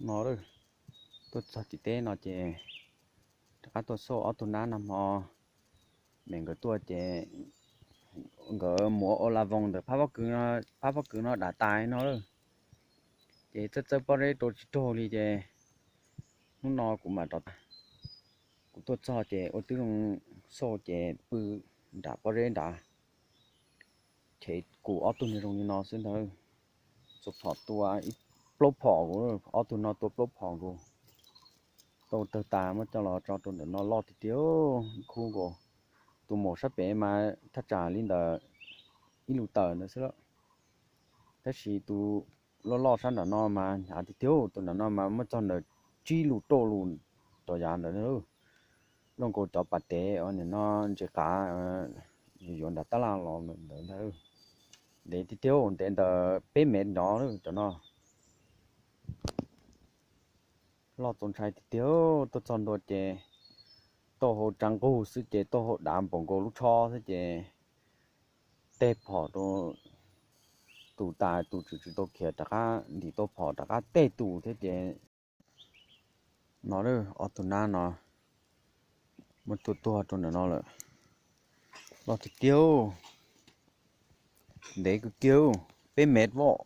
No, tuaj txog tim teb no ces rov qab tuaj xauj ob tug nab nag hmo. Mas nkawd tuaj ces nkawd muav ua la voos ntawm phab pob kws no dav tas no lawm. Ces txawb txawb pob zeb rau tsis raug li ces hnub no kuv mam rov, kuv tuaj txog ces ua tib zoo xauj ces pw nram pob zeb nrad. Ces kuv ob tug niag zoo li no xwb ntag. Txhua phom tua ib plaub phom, ob tug no tua plaub phom nkaus. Tau tawg tas muab coj los tso rau ntawm no loj tiag tiag, khub nkaus. Tus maum sab pem mas thaj tsam li ntawm ib lus tawm ntawd xwb lawm. Tab sis tus loj loj sab nram no mas hnyav tiag tiag, tus nram no mas muab txog ntawm tsib lus rau lus rov yav ntawd. Zoo nkaus cov pas tev nim no ntses qav yuav nram tab laj los ntawd ntag. Ntev tiag tiag, ntev ntawm peb mev nrov cov no. Loj txaus ntshai tiag tiag, tuaj txog ntua ces taub hau tsa nqug xwb ces taub hau dav npaum nkaus lub tsho xwb ces tej phom rau tus tas, tus tswm tsis tau khiav rov qab ntim tau phom rov qab tej tus thiab ces no lawm. Ob tug nab no muab tuaj tuag rau ntawm no lawm. Loj tiag tiag, ntev kawg kiag, peb mev voj.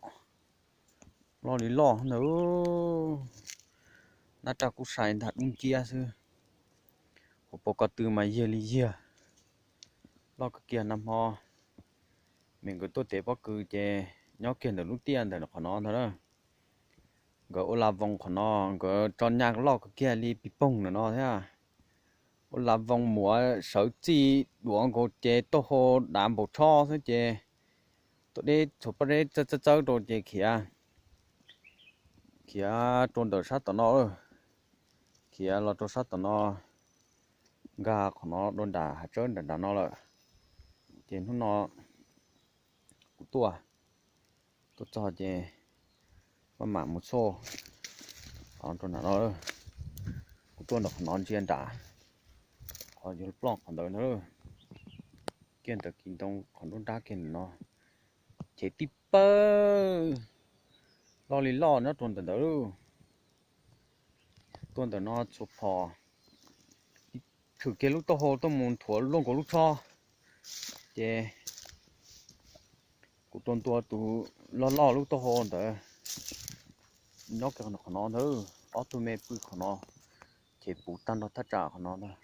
Loj li loj ntag. Nab raj kub sai ntag dub nciab xwb. Hauv paus ko tw mas yag li yag. Loj kawg kiag nag hmo. Mas nkawd tuaj tev pob kws ces nyob kiag ntawm lub tiaj ntawm qhov no ntag na. Nkawd ua la voos qhov no, nkawd tso nyaj loj kawg kiag li pis poog ntawm no thiab. Ua la voos muav sawv txij duav nkaus ces taub hau dav npaum tsho xwb ces tuaj deb txhua pob zeb txawb txawb txawb rau ces khiav, khiav rau ntawm sab tom no, khiav los rau sab tom no, nkag qhov no dua nram hav tsawb nram nram no lawm. Ces hnub no kuv tuaj, tuaj txog ces maj mam mus xauj qhov rau nram no. Kuv tuaj ntawm qhov no ntsia nram, qhov yuav ploj qhov ntawd ntag. Kiag ntawm kis ntoo qhov nruab nrab kiag ntawm no, ces tib pawg loj li loj nyob rau ntawm ntawd. Tuaj ntawm no txhua phom, tshwm kiag lub taub hau tuaj mus nthuav luaj nkaus lub tsho. Ces kuv tuaj ntua tus loj loj lub taub hau ntawd nyob kiag qhov no ntag. Ob tug me pw qhov no, ces puv tag nrho thaj tsam qhov no ntag.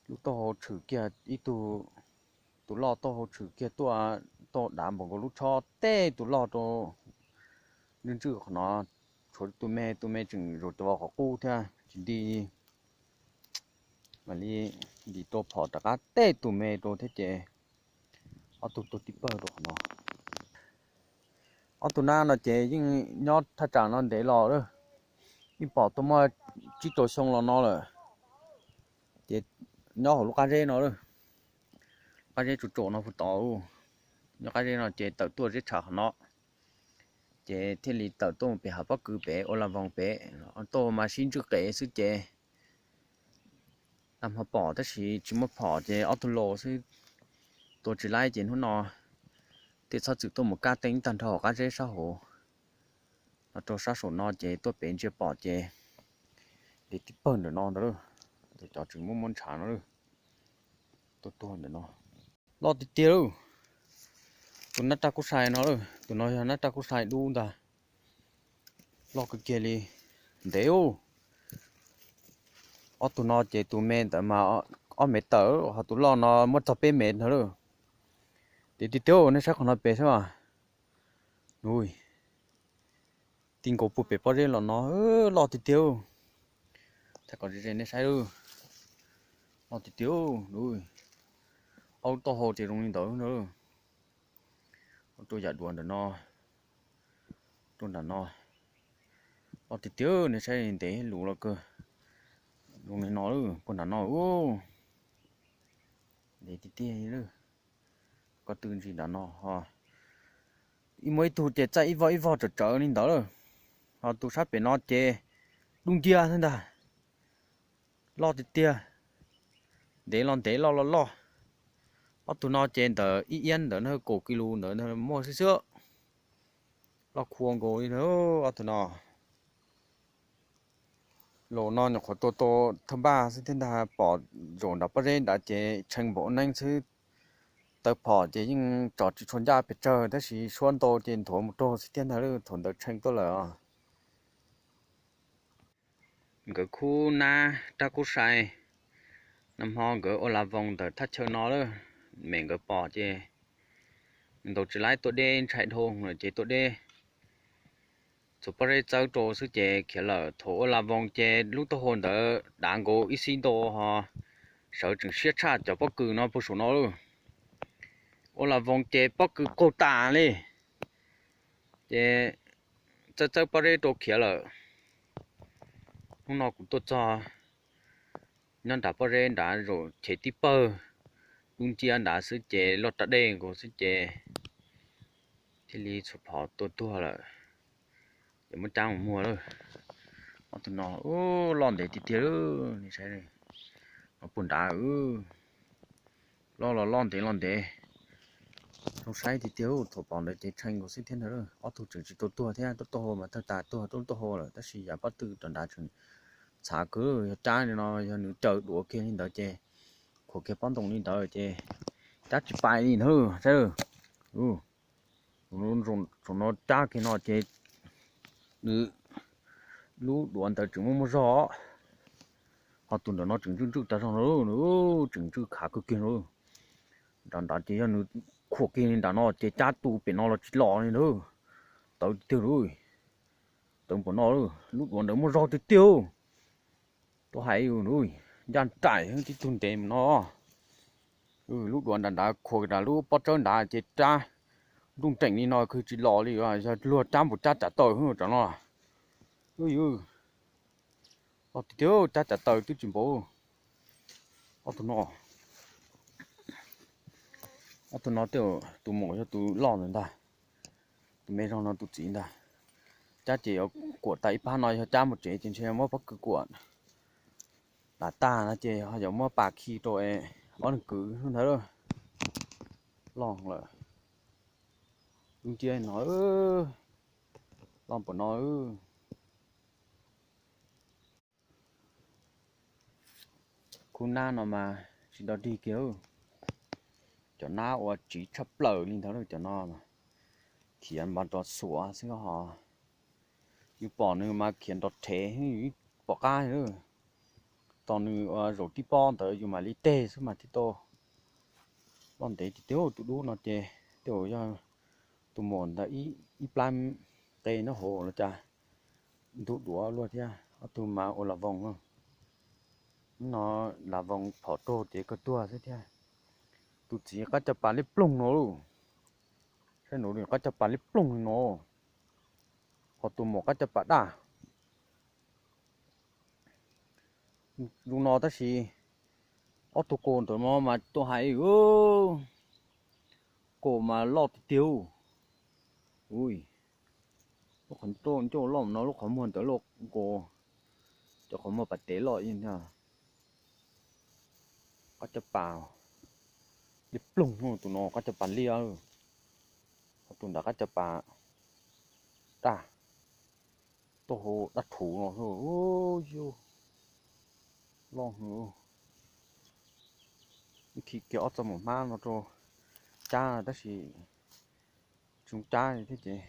Lub taub hau tshwm kiag ib tug, tus loj taub hau tshwm kiag tuaj, taub hau dav npaum nkaus lub tsho, tej tus loj rau ntswj ntswj qhov no, tshuav tus me, tus me tseem zaum cov vos qhov qub thiab tsis nti, mam li ntim tau phom rov qab tej tus me rau thiab ces ob tug tuag tib pawg rau qhov no. Ob tug nab no ces yeej nyob thaj tsam no ntev los lawm, yeej pom tuaj muaj tsib rau xyoo los no lawm. Ces nyob hauv lub qab zeb no, qab zeb tsuas tsaum no puag tod, nyob qab zeb no ces tawm tuaj zeb tshav qhov no, ces thiaj li tawm tuaj mus pem hav pob kws pem ua la voos pem, tuaj mas sib ntswj qev xwb ces nag hmo pom tab sis tsis muaj phom ces ob tug laus xwb, tua tsis laib ces hnub no thiaj txhob txwm tuaj mus kaj teeb tag nrho hauv qab zeb sab hauv. Los rau sab saum no ces tuaj pem ntsia pom ces ntev tib pawg ntawm no ntag, ntawm cov tseem muaj muaj ntshav no, tuaj tuag ntawm no. Loj tiag tiag lauj. Tus nab raj kub sai no, tus no yog nab raj kub sai dub ntag. Loj kawg kiag li, ntev ub. Ob tug no ces tus me ntawd mas ob mev tawm, ho tus loj no muaj txog peb mev ntag lauj. Ntev tiag tiag, nej saib qhov no pem saib mas. Ui, ti nkaus puag pem pob zeb los no, loj tiag tiag. Thaij kom ze ze nej saib lauj. Loj tiag tiag. Ob lub taub hau ces zoo li ntawd na. Rau yam duav ntawm no, rau nram no, loj tiag tiag. Nej saib ntev luv los kawg, zoo li no, puag nram no. Ntev tiag tiag. Ko tw ntsis nram no ho, ib muaj ib tug ces txaij ib vog ib vog tsawv tsawv li ntawd lawm. Ho tus sab pem no ces dub nciab thiab ntag. Loj tiag tiag, ntev los ntev, loj los loj. Ob tug no ces ntawm ib iab ntawd na, kaum kis lus ntawd muaj xwb xwb. Loj khuav nkaus li na, ob tug no. Los no nyuam qhuav tua tua thaj npaj xwb thiab ntag, pom zaum nram pob zeb nrad ces tshee npaum neeb xwb. Tawv phom ces yeej tso tsis tshua ncaj pes tsawg tab sis suab ntau ces nthuav mus raug xwb thiab ntag, thaum ntawd tshee tuaj lawm os. Nkawd khub nab rab kub sai, nag hmo nkawd ua las voos ntawm thaj chaw no lawm, me nkawd pom ces ntaus tsis laib, tuaj deb ntshai dhau lawm ces tuaj deb txhuav pob zeb txawb rau xwb ces khiav lawm. Thaum ua las voos ces lub taub hau ntawd dav nkaus ib xib ntau ho, sawv tseem siab tshaj cov pob kws no puag saum no lawm. Ua las voos ces pob kws qaug tas li, ces txawb txawb pob zeb rau khiav lawm. Hnub no kuv tuaj txog nyob nram pob zeb nrad zaum chev tib pawg dub nciab nrad xwb ces loj raj dej nkaus xwb ces thiaj li txhuav phom tua tuag lawm. Ces muab cab mus muag lawm. Ob tug no loj ntev tiag tiag li, nej saib, puag nrad, loj los loj ntev los ntev. Zoo saib tiag tiag, thaum pom ntawd ces tshee nkaus xwb thiab ntag. Ob tug tseem tsis tau tuag thiab, lub taub hau mas tawg tas tuag lub taub hau lawm tab sis yav pob tw rau nrad tseem txhav kawg. Yog cab li no, yog nws raws duav kiag li ntawd ces khuam kiag pob ntoo li ntawd ces cab tsis pais li ntag, saib. Thaum no cab kiag no ces nws lub duav ntawd tseem muaj muaj zog, ho tus ntawm no tseem ntswj ntswj tag zog no, tseem ntswj khav kawg kiag no. Nram nrad ces yog nws khuam kiag li nram no ces cab tu pem no los tsis los li ntag. Tawv tiag tiag li, tawv npaum no, lub duav ntawd muaj zog tiag tiag. Tuaj hais ncaj nraim tib tug ntev mus no. Lub duav nram nrad khuam nram lub pob tsawb nrad ces rab nruj nreem li no khwv tsis los li, yog luag cab npaum cab cav taws tam no. Los tiag tiag, cab cav taws twb tsis npaum. Ob tug no, ob tug no tej zaum tus muam yog tus loj ntawd ntag, tus me zog no tus txiv ntag. Cab ces yuav kuam tas ib pab no, yog cab mus tsev ces ntshe muab pob kws kuam lam tag no ces ho yuav muab pas khi rau ob leeg kwv ntawd. Loj lawm, dub nciab no, loj npaum no. Khub nab no mas tsis nto dig kiag, cov nab ua tsiv tshaj plaws li ntawd, cov no khiav npog nrov xuav xwb ho. Yus pom nws mas khiav nrov rhev, pom qab. Tos nws zaum tib pob ntawd yus mam li teg xwb mas thiaj tau. Loj ntev tiag tiag, tus dub no ces tej zaum yog tus muam ntawd ib plab qe nyob hauv los cas ntug duav luaj thiab. Ob tug mas ua las voos, no las voos phom raug ces kawg tuag xwb thiab. Tus txiv qab caj pas liab ploog no, saib no, qab caj pas liab ploog li no, ho tus muam qab caj pas daj zoo no tab sis ob tug kaus ntawm no mas tuaj hais, kaus mas loj tiag tiag. Ui, lub qhov ncauj loj no, lub qhov muag ntawd loj nkaus cov qhov muag pas tev loj ib yam. Qab caj pas liab ploog, tus no qab caj pas liab, ho tus ntawd qab caj pas daj, taub hau daj rhuv no, yus loj heev. Khi kiag ob txoj maum hmab no rau cab tab sis tsis zoo cab thiab ces